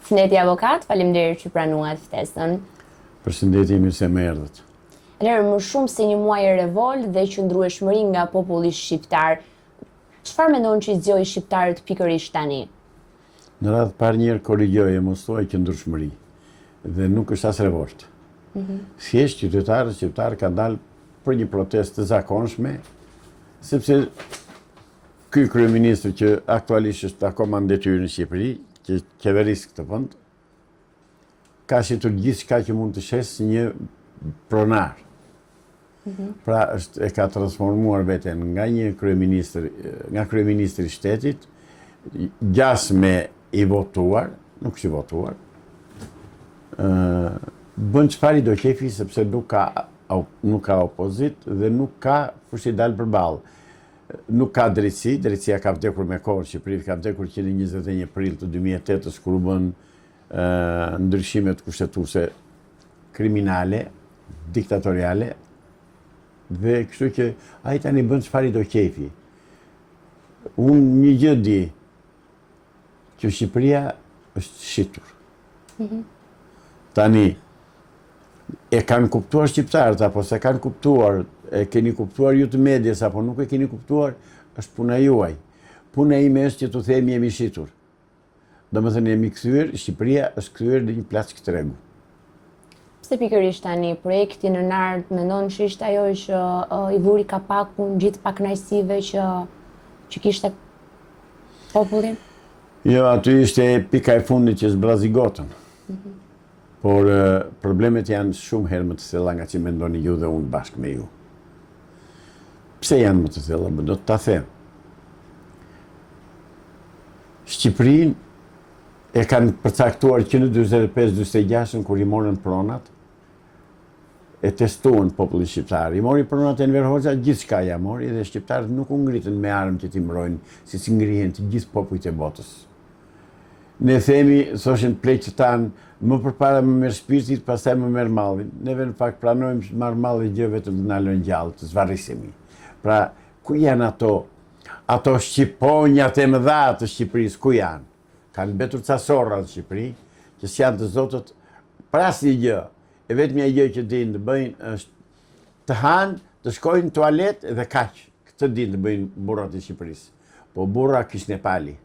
Përshëndetje avokat, faleminderit që pranuat ftesën. Përshëndetje, mirë se më erdhët. Atëherë më shumë se një muaj revoltë dhe qëndrueshmëri nga populli shqiptar. Çfarë mendon që i zgjoi shqiptarët pikërisht tani? Në radhë të parë njëherë korrigjoje, mos thuaj qëndrueshmëri. Dhe nuk është as revoltë. Mm -hmm. Thjesht qytetarët shqiptarë kanë dalë për një protestë të zakonshme, sepse Ky kryeministër që aktualisht është akoma në detyrë në Shqipëri, që qeveris këtë vend, ka shitur gjithçka që mund të shesë një pronar. Mhm. Pra është e ka transformuar veten nga një kryeministër, nga kryeministri i shtetit, gjasme i votuar, nuk është i votuar, ë bën çfarë i do qejfi sepse nuk ka nuk ka opozitë dhe nuk ka kush i dal përballë. Nuk ka drejtësi, drejtësia ka vdekur me kohë në Shqipëri, ka vdekur që në 21 prill të 2008-ës kur u bënë ndryshimet kushtetuese kriminale, diktatoriale, dhe kështu që ai tani bën çfarë i do qejfi. Unë një gjë di, që Shqipëria është shitur. Mhm. Tani, e kanë kuptuar shqiptarët, apo s'e kanë kuptuar, e keni kuptuar ju të medias, apo nuk e keni kuptuar, është puna juaj. Puna ime është që t'u them jemi shitur. Domethënë jemi kthyer, Shqipëria është kthyer në një plaçkë tregu. Pse pikërisht tani projekti në Nartë mendon që ishte ajo që uh, i vuri kapakun gjithë pakënaqësive që që kishte populli? Jo, aty ishte pika e fundit që zbrazi gotën. Mm -hmm. Por problemet janë shumë herë më të thella nga që mendoni ju dhe unë bashkë me ju. Pse janë më të thella? Më do të ta them. Shqipërinë e kanë përcaktuar që në 45-46 kur i morën pronat, e testuan popullin shqiptar. I mori pronat Enver Hoxha, gjithçka ia mori dhe shqiptarët nuk u ngritën me armë që t'i mbrojnë, siç ngrihen të gjithë popujt e botës. Ne themi, thoshin pleqtë tanë, më përpara më merr shpirtin, pastaj më merr mallin. Neve në fakt pranojmë të marrë mall e gjë vetëm të na lënë gjallë, të zvarrisemi. Pra, ku janë ato ato shqiponjat e mëdha të Shqipërisë, ku janë? Kanë mbetur ca sorra në Shqipëri, që s'janë të zotët për asnjë gjë. E vetmja gjë që dinë të bëjnë është të hanë, të shkojnë në tualet dhe kaq. Këtë dinë të bëjnë burrat e Shqipërisë. Po burra kish Nepali.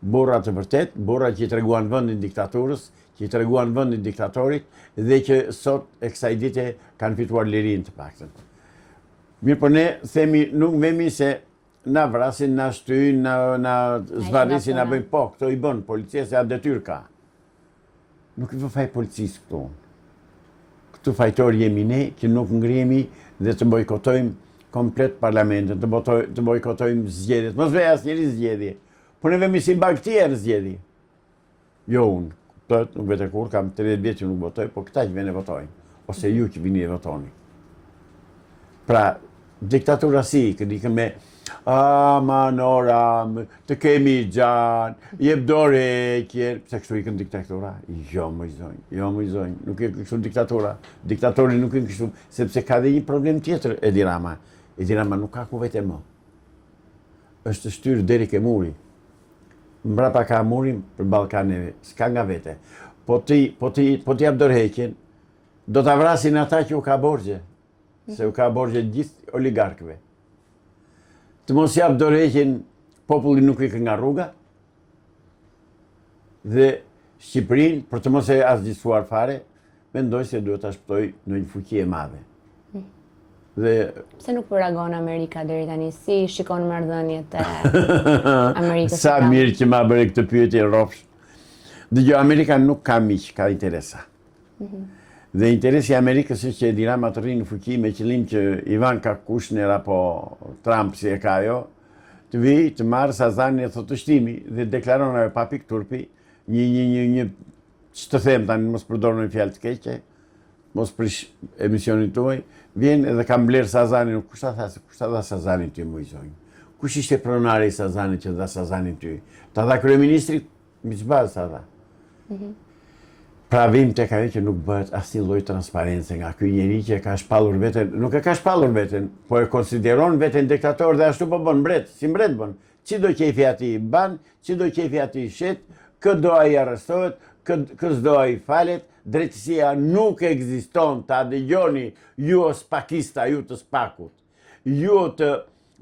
Burra të vërtetë, burra që i treguan vendin diktaturës, që i treguan vendin diktatorit dhe që sot e kësaj dite kanë fituar lirinë të paktën. Mirëpo ne themi nuk vemi se na vrasin, na shtyjnë, na, na zvarrisin, na bëjnë po, këto i bën, policia se atë detyrë ka. Nuk i vë faj policisë këtu. Këtu fajtor jemi ne që nuk ngrihemi dhe të bojkotojmë komplet parlamentin, të, botoj, të bojkotojmë zgjedhjet. Mos vejë asnjeri zgjedhje. Po ne vemi si bagëtia në zgjedhje. Jo unë, kuptohet, nuk vete kurrë, kam 30 vjet që nuk votoj, po këta që vjen e votojnë, ose ju që vini e votoni. Pra, diktatura si ikën, ikën me aman or amë, të kemi xhan, jep dorëheqjen, pse kështu ikën diktatura? Jo, moj zonjë, jo, moj zonjë, nuk ikën kështu diktatura, diktatori nuk ikën kështu, sepse ka dhe një problem tjetër Edi Rama. Edi Rama nuk ka ku vete më. Është shtyrë deri ke muri. Mbrapa ka murin, përballë ka neve, s'ka nga vete. Po ti, po ti, po të jap dorëheqjen, do ta vrasin ata që u ka borxhe, se u ka borxhe gjithë oligarkëve. Të mos jap dorëheqjen, populli nuk ikën nga rruga, dhe Shqipërinë, për të mos e asgjësuar fare, mendoj se duhet ta shpëtojë ndonjë fuqi e madhe. Dhe Pse nuk po reagon Amerika deri tani? Si shikon marrëdhëniet e Amerikës? Sa mirë që ma bëre këtë pyetje rrofsh. Dëgjo, Amerika nuk ka miq, ka interesa. Mm -hmm. Dhe interesi i Amerikës është që Edi Rama të rrinë në fuqi me qëllim që Ivanka Kushner apo Trump si e ka ajo, të vijë të marrë Sazanin e thotë është imi dhe deklaron ajo pa pikë turpi, një një një një ç'të them tani mos përdor një fjalë të keqe, mos prish emisionin tuaj, vjen edhe kam blerë Sazanin, kush ta tha se kush ta dha Sazanin ty moj zonjë? Kush ishte pronari i Sazanit që dha Sazanin ty? Ta dha kryeministri, mbi ç'bazë ta dha? Mm -hmm. Pra vim tek ajo që nuk bëhet asnjë lloj transparence nga ky njeri që e ka shpallur veten, nuk e ka shpallur veten, po e konsideron veten diktator dhe ashtu po bën mbret, si mbret bën. Ç'i do qejfi atij ban, ç'i do qejfi atij shet, Kë do ai arrestohet, kë, kë s'do ai falet, drejtësia nuk ekziston, ta dëgjoni ju o spakista, ju të spakut. Ju të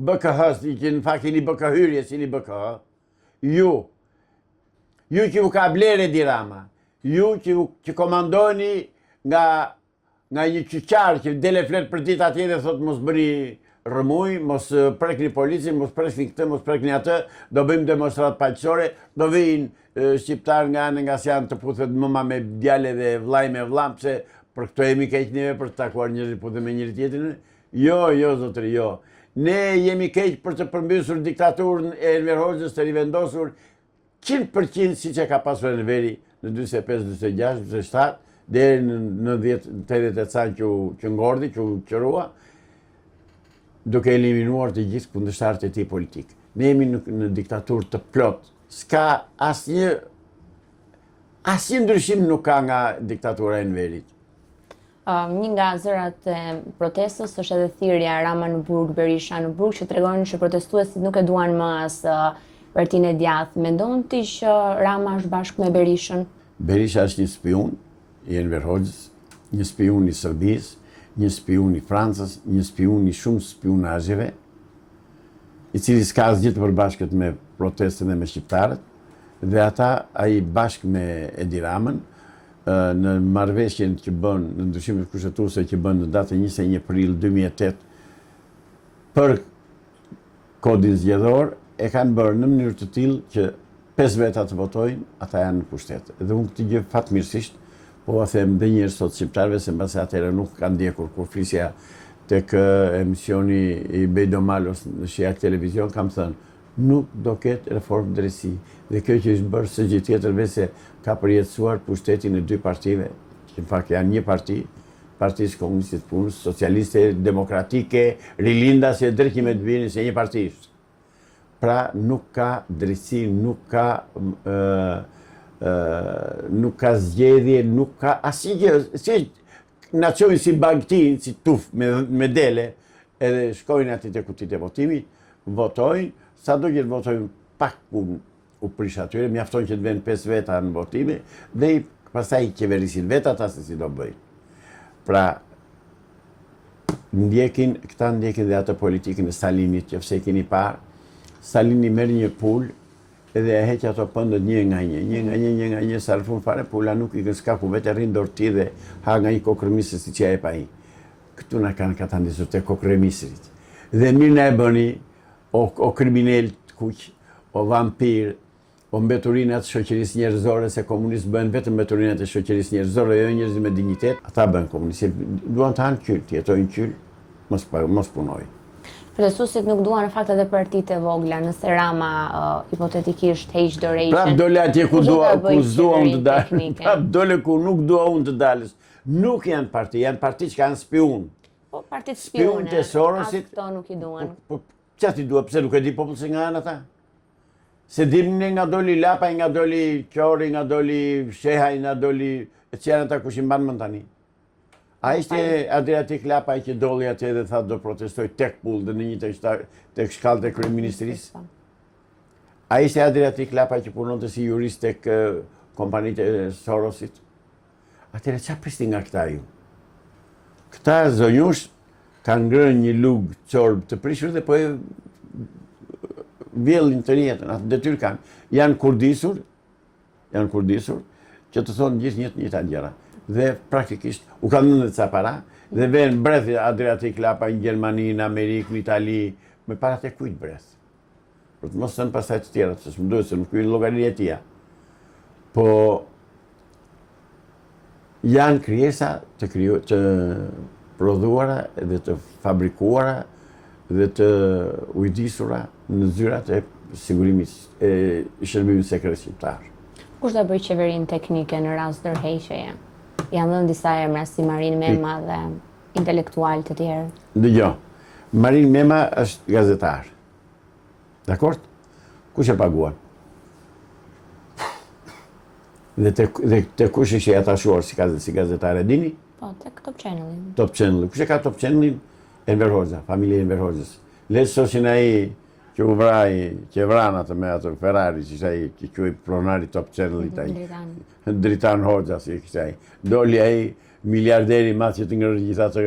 BKH-s, që në fakt jeni BK hyrje, s'jeni BKH. Ju, ju që ju ka blerë Edi Rama, ju që, ju, që komandoni nga nga një qyqar që del e flet për ditë atje dhe thotë mos bëni rrëmujë, mos prekni policin, mos prekni këtë, mos prekni atë, do bëjmë demonstratë paqësore, do vijnë shqiptarë nga anë nga s'janë të puthet mëma me djalë dhe vllai me vllan, pse për këto jemi keq neve për të takuar njerëzit puthen me njëri tjetrin? Jo, jo zotëri, jo. Ne jemi keq për të përmbysur diktaturën e Enver Hoxhës të rivendosur 100% siç e ka pasur Enveri në 45, 46, 47, deri në 90, 80 e ca që, që ngordhi, që u qërua, duke eliminuar të gjithë kundërshtarët e tij politikë. Ne jemi në, në diktaturë të plotë, s'ka asnjë asnjë ndryshim nuk ka nga diktatura e Enverit. Një nga zërat e protestës është edhe thirrja Rama në burg, Berisha në burg, që tregon që protestuesit nuk e duan më as partinë e djathtë. Mendon ti që Rama është bashkë me Berishën? Berisha është një spiun i Enver Hoxhës, një spiun i Serbisë, një spiun i Francës, një spiun i shumë spiunazheve, i cili s'ka asgjë të përbashkët me protestën dhe me shqiptarët, dhe ata ai bashkë me Edi Ramën, në marrëveshjen që bënë, në ndryshimet kushtetuese që bënë në datën 21 prill 2008 për kodin zgjedhor, e kanë bërë në mënyrë të tillë që 5 veta të votojnë, ata janë në pushtet. Dhe unë këtë gjë fatmirësisht, po ua them dhe njëherë sot shqiptarëve, se mbase atëherë nuk kanë ndjekur kur flisja tek emisioni i Bejdo Malos në Shijak Televizion, kam thënë, Nuk do ketë reformë drejtësi dhe kjo që është bërë s'është gjë tjetër veçse ka përjetësuar pushtetin e dy partive, që në fakt janë një parti, Partisë Komuniste të Punës, Socialiste, Demokratike, Rilindase, dreqi me të birin se një parti është. Pra nuk ka drejtësi, nuk ka nuk ka zgjedhje, nuk ka asnjë gjë, si na çojnë si bagëtinë, si tufë me, me dele, edhe shkojnë aty te kutitë e votimit, votojnë, sado që të votojnë pak punë u prish atyre, mjafton që të venë 5 veta në votime, dhe i, pastaj i qeverisin vetë ata se si do bëjnë. Pra, ndjekin, këta ndjekin dhe atë politikën e Stalinit, që pse e keni parë, Stalini merr një pulë, Edhe e heq ato pëndët një nga një, një nga një, një nga një, sa në fund fare pula nuk ikën s'ka ku vetë rri në dorë tij dhe ha nga një kokërr misër siç ia jep ai. Këtu na kanë katandisur te kokërr e misrit. Dhe mirë na e bëni, o, o kriminelë të kuq, o vampirë, o mbeturina të shoqërisë njerëzore, se komunistë bëhen vetëm mbeturinat e shoqërisë njerëzore, jo njerëzit me dinjitet, ata bëhen komunistë, duan të hanë qyl, të jetojnë qyl, mos, mos punojnë. Protestuesit nuk duan në fakt edhe partitë e vogla, nëse Rama uh, hipotetikisht heq dorëheqjen. Prap dole atje ku dua, ku s'dua unë të dal. Prap dole ku nuk dua unë të dalësh. Nuk janë parti, janë parti që kanë spiun. Po partitë spiune. Spiun të Sorosit. Ato nuk i duan. Po, po ça t'i dua, pse nuk e di populli se nga janë ata? S'e dim ne nga doli Lapaj, nga doli Qori, nga doli Shehaj, nga doli... E që janë ata kush i mban mend tani? A ishte Adriatik Lapaj që doli atje dhe tha do protestoj tek pullë dhe në një tek, tek shkallët e kryeministrisë? A ishte Adriatik Lapaj që punonte si jurist tek kompanitë e Sorosit? Atëherë ça prisni nga këta ju? Këta zonjush kanë ngrënë një lugë çorbë të prishur dhe po e vjellin të jetën, atë detyrë kanë. Janë kurdisur, janë kurdisur, që të thonë gjithnjë të njëjtat gjëra. Dhe praktikisht u kanë dhënë ca para dhe vjen bredh Adriatik Lapaj në Gjermani, në Amerikë, në Itali, me paratë e kujt bredh. Për të mos thënë pastaj të tjerat, se s'më duhet se nuk hyj në llogarinë e tija. Po janë krijesa të kriju, të prodhuara dhe të fabrikuara dhe të ujdisura në zyrat e sigurimit e shërbimit sekret shqiptar. Kush do bëjë qeverinë teknike në rast dorëheqjeje? Janë dhënë disa emra si Marin Mema dhe intelektualë të tjerë. Dëgjo, Marin Mema është gazetar. Dakord? Kush e paguan? Dhe te, dhe te kush është i atashuar si, si gazetar e dini? Po, tek Top Channel-i. Top Channel. Kush e ka Top Channelin? Enver Hoxha, familja e Enver Hoxhës. Le të shohin ai. Që u vra ai, që e vranë atë me atë Ferrari, që ishte ai, që quhej pronari Top Channel-it ai. Dritan. Dritan Hoxha, si e kishte ai. Doli ai miliarderi i madh që të ngrejë gjithë atë,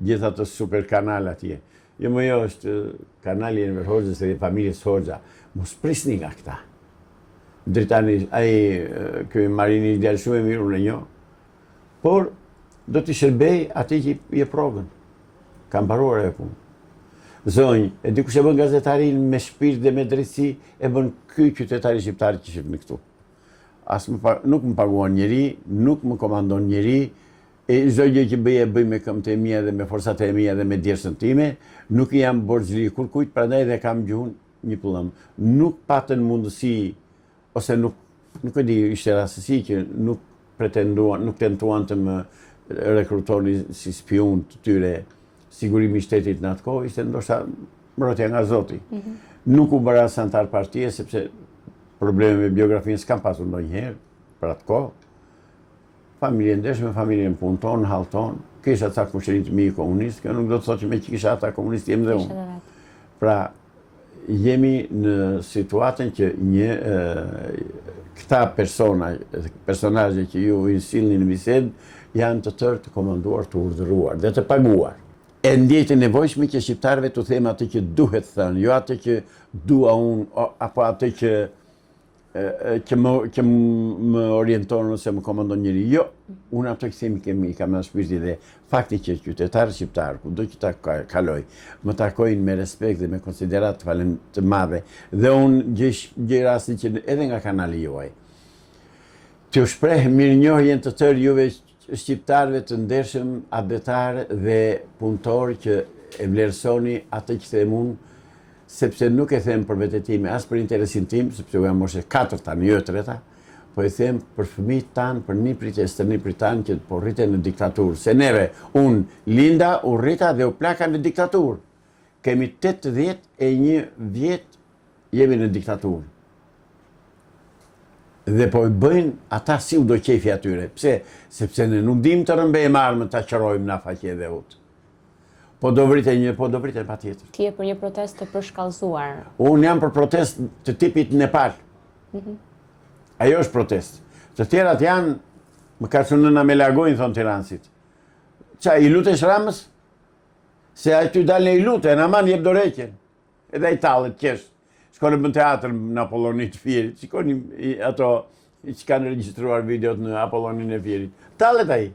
gjithë atë super kanal atje. Jo më jo, është kanali i Enver Hoxhës dhe i familjes Hoxha. Mos prisni nga këta. Dritani, ai, ky Marini është djalë shumë i mirë, unë e njoh. Por, do t'i shërbejë atij që i jep rrogën. Ka mbaruar ajo punë. Zonjë, e di kush e bën gazetarinë me shpirt dhe me drejtësi, e bën ky qytetari shqiptar që shihni këtu. As më pa, nuk më paguan njeri, nuk më komandon njeri, e çdo gjë që bëj e bëj me këmbët e mia dhe me forcat e mia dhe me djersën time, nuk i jam borxhli kurkujt, prandaj dhe kam gjuhën një pëllëmbë. Nuk patën mundësi ose nuk nuk e di, ishte rastësi që nuk pretenduan, nuk tentuan të më rekrutonin si spiun të tyre sigurimi i shtetit në atë kohë, ishte ndoshta mbrojtja nga Zoti. Mm -hmm. Nuk u bëra as anëtar partie, sepse probleme me biografinë s'kam pasur ndonjëherë për atë kohë. Familje ndershme, familje në punë tonë, në hall tonë, kisha ca kushërinj të mi komunistë, kjo nuk do të thotë që meqë kisha ata komunistë jem dhe unë. Pra, jemi në situatën që një këta persona, personazhe që ju i sillni në bisedë, janë të tërë të komanduar, të urdhëruar dhe të paguar. E ndjej të nevojshme që shqiptarëve t'u them atë që duhet thënë, jo atë që dua unë apo atë që që më që më orienton ose më komandon njeri. Jo, unë ato që them i kemi i kam në shpirti dhe fakti që qytetarët shqiptarë, kudo që ta kaloj, më takojnë me respekt dhe me konsideratë të falem të madhe dhe unë gjej gjej rastin që edhe nga kanali juaj t'ju shpreh mirënjohjen të tërë juve shqiptarëve të ndershëm, atdhetarë dhe punëtorë që e vlerësoni atë që them unë, sepse nuk e them për veten time, as për interesin tim, sepse u jam moshë e katërt tani, jo e treta, po e them për fëmijët tanë, për niprit e stërniprit tanë që po rriten në diktaturë. Se neve, unë linda, u rrita dhe u plaka në diktaturë. Kemi 81 vjet jemi në diktaturë. Dhe po i bëjnë ata si u do qejfi atyre. Pse? Sepse ne nuk dimë të rrëmbejmë armën ta qërojmë në faqe dheut. Po do vriten një, po do vriten patjetër. Ti je për një protestë të përshkallëzuar. Unë jam për protestë të tipit Nepal. Mm -hmm. Ajo është protestë. Të tjerat janë, më ka çu nëna me lagonj, thonë tiransit. Ça, i lutesh Ramës? Se ai ty dalë i luten, aman jep dorëheqjen. Edhe ai tallet qesh. Shkon e bën teatër në Apolloni të Fierit. Shikoni ato që kanë regjistruar videot në Apolloninë e Fierit. Tallet ai.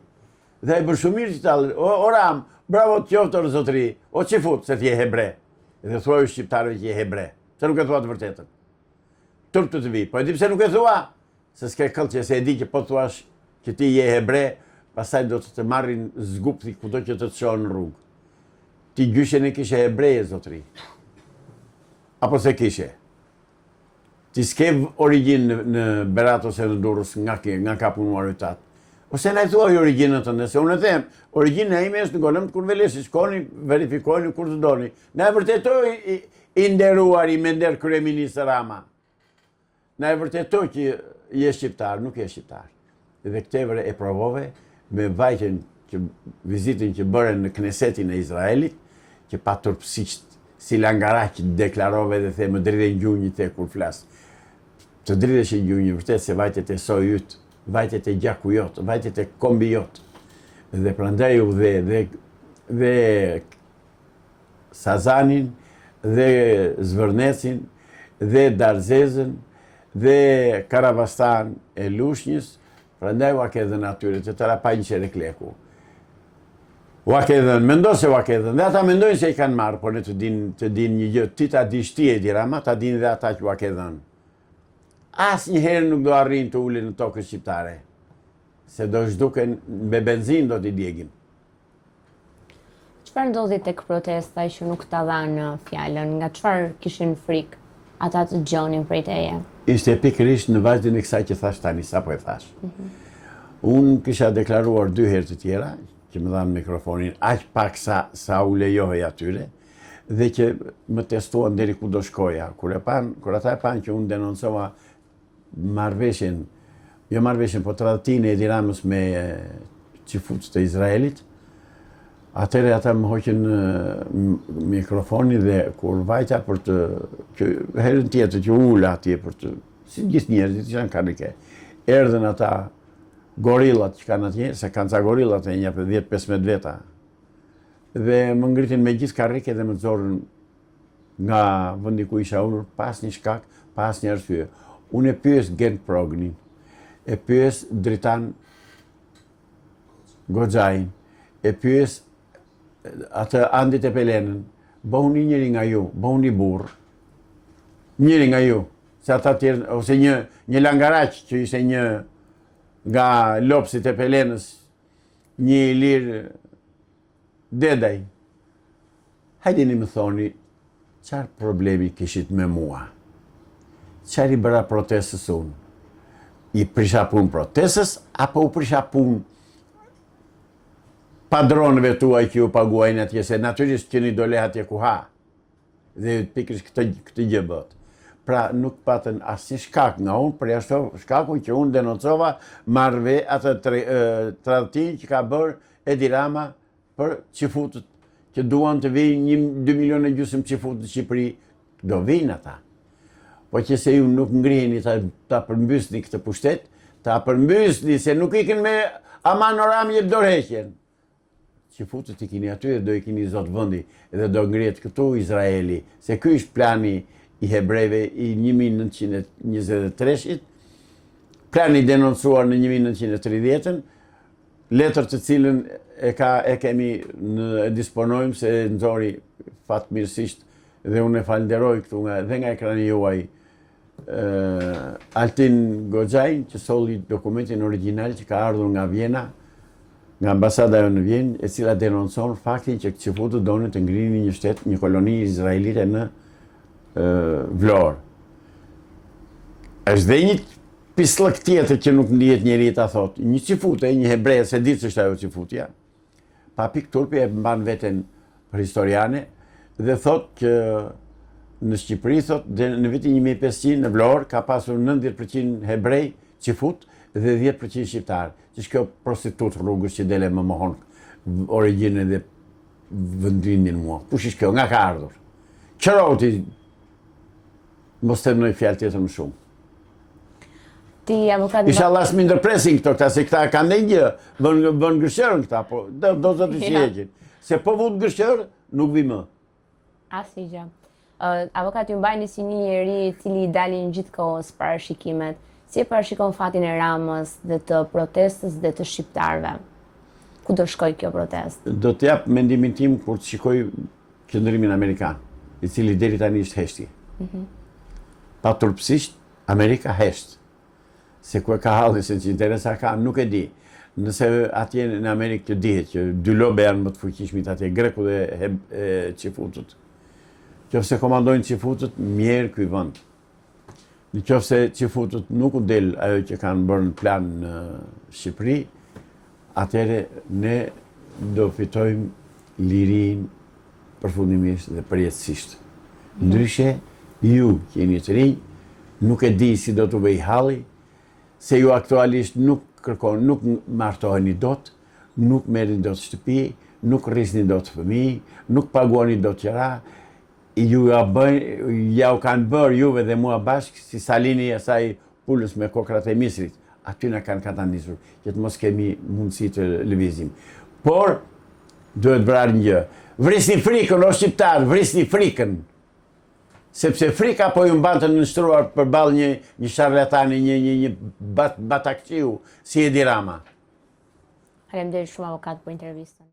Dhe ai bën shumë mirë që tallet. O, o Ram, bravo të qoftë or zotëri. O çifut se ti je hebre. Dhe thuaju shqiptarëve që je hebre. Pse nuk e thua të vërtetën? Turp të të vijë. Po e di pse nuk e thua? Se s'ke këllqe, se e di që po thuash që ti je hebre, pastaj do të të marrin zgupthi kudo që të të shohin në rrugë. Ti gjyshen e kishe hebreje, zotëri. Apo s'e kishe? Ti s'ke origjinë në, në Berat ose në Durrës nga, ke, nga ka punuar yt atë. Ose na e thuaj origjinën tënde, se unë e them, origjina ime është në Golem të Kurveleshit, shkoni, verifikojeni kur të doni. Na e vërtetoi i, i nderuari me nder kryeministër Rama. Na e vërteto që je shqiptar, nuk je shqiptar. Dhe këtë vërë e provove me vajtjen që vizitën që bëre në Knesetin e Izraelit, që paturpësisht si langaraq deklarove dhe the më dridhen gjunjët the kur flas. Të dridheshin gjunjët vërtet se vajte te soji yt, vajte te gjaku jot, vajte te kombi jot. Dhe prandaj u dhe dhe dhe Sazanin dhe Zvërnecin dhe Darzezën dhe Karavastan e Lushnjës, prandaj ua ke dhënë atyre të tëra pa një çerek leku. Ua ke dhënë, mendo se ua ke dhënë, dhe ata mendojnë se i kanë marrë, por ne të dinë, të dinë një gjë, ti ta dish ti Edi Rama, ta dinë dhe ata që ua ke dhënë. Asnjëherë nuk do arrijnë të ulen në tokën shqiptare, se do zhduken me benzinë do t'i djegim. Çfarë ndodhi tek protesta që nuk ta dhanë fjalën? Nga çfarë kishin frikë ata të dëgjonin prej teje? Ishte pikërisht në vazhdën e kësaj që thashë tani, sapo e thashë. Mm -hmm. Unë kisha deklaruar dy herë të tjera, që më dhanë mikrofonin, aq pak sa, sa u lejohej atyre, dhe që më testuan deri ku do shkoja. Kur, e panë, kur ata e panë që unë denoncova marrëveshjen, jo marrëveshjen, po tradhtinë e Edi Ramës me çifutët e Izraelit. Atëherë ata më hoqën mikrofonin dhe kur vajta për të, që herën tjetër që u ula atje për të, si gjithë njerëzit që janë karrike, erdhën ata gorillat që kanë atje, se kanë ca gorillat e një 10-15 veta, dhe më ngritën me gjithë karrike dhe më nxorën nga vendi ku isha ulur, pa asnjë shkak, pa asnjë arsye. Unë e pyes Gent Prognin, e pyes Dritan Goxhajn, e pyes atë Andi Tepelenën, bëhuni njëri nga ju, bëhuni burrë, njëri nga ju, se ata tjerë, ose një, një langaraq që ishte një nga lopësit e Tepelenës, një Ilir Dedaj, hajdeni më thoni, çfarë problemi kishit me mua? Çfarë i bëra protestës unë? I prisha punë protestës, apo u prisha punë padronëve tuaj që ju paguajnë atje, se natyrisht që një dole atje ku ha. Dhe pikërisht këtë, këtë gjë bëtë. Pra nuk patën asnjë shkak nga unë, përjashto shkakun që unë denoncova marrëve atë tradhtinë që ka bërë Edi Rama për çifutët që duan të vijnë një 2 milionë e gjysmë çifutë në Shqipëri, do vijnë ata. Po qe se ju nuk ngriheni ta, ta përmbysni këtë pushtet, ta përmbysni se nuk ikën me aman o Ramë jep dorëheqjen. Çifutët i kini aty dhe do i kini zot vendi dhe do ngrihet këtu Izraeli, se ky është plani i hebrejve i 1923-shit, plani i denoncuar në 1930-ën, letër të cilën e ka e kemi në e disponojmë se e nxori fatmirësisht dhe unë e falënderoj këtu nga dhe nga ekrani juaj Altin Goxhajn që solli dokumentin origjinal që ka ardhur nga Vjena, nga ambasada jonë në Vjenë, e cila denoncon faktin që çifutët donin të ngrinin një shtet, një koloni izraelite në Vlorë. Është dhe një pisllëk tjetër që nuk ndihet njeri ta thotë. Një çifute, një hebre, s'e di ç'është ajo çifutja, pa pikë turpi e mban veten për historiane dhe thotë që në Shqipëri thotë dhe në vitin 1500 në Vlorë ka pasur 90% hebrej çifut dhe 10% shqiptar. Ç'është kjo prostitutë rrugës që del e më mohon origjinën dhe vendlindjen mua. Kush është kjo? Nga ka ardhur? Qërohu ti mos them ndonjë fjalë tjetër më shumë. Ti avokat Inshallah s'm'i ndërpresin këto këta se këta kanë ndonjë gjë, bën bën gërshërën këta, po do do të t'i heqin. Se po vutë gërshërë, nuk vi më. Asnjë gjë. Uh, avokat ju mbajeni si një njeri i cili i dalin gjithë kohës parashikimet. Si e parashikon fatin e Ramës dhe të protestës dhe të shqiptarëve? Ku do shkojë kjo protestë? Do të jap mendimin tim kur të shikoj qëndrimin amerikan, i cili deri tani është heshtje. Mm -hmm. Paturpësisht, Amerika hesht. Se ku e ka hallin, se ç'interesa ka, nuk e di. Nëse atje në Amerikë që dihet që dy lobe janë më të fuqishmit atje, greku dhe he, e, çifutët. Qoftë se komandojnë çifutët, mjerë ky vend. Në qoftë se çifutët nuk u del ajo që kanë bërë në plan në Shqipëri, atëherë ne do fitojmë lirinë përfundimisht dhe përjetësisht. Ndryshe, ju që jeni të rinj, nuk e di si do t'u vejë halli, se ju aktualisht nuk kërkon, nuk martoheni dot, nuk merrni dot shtëpi, nuk rrisni dot fëmijë, nuk paguani dot qira, Ju ja bëjnë, ja u kanë bërë juve dhe mua bashkë si Stalini asaj pulës me kokrrat e misrit. Aty na kanë katandisur, që të mos kemi mundësi të lëvizim. Por, duhet vrarë një gjë. Vrisni frikën, o shqiptarë, vrisni frikën. Sepse frika po ju mban të nënshtruar përballë një, një sharlatani, një, një, një bat, batakçiu, si Edi Rama. Faleminderit shumë avokat për intervistën.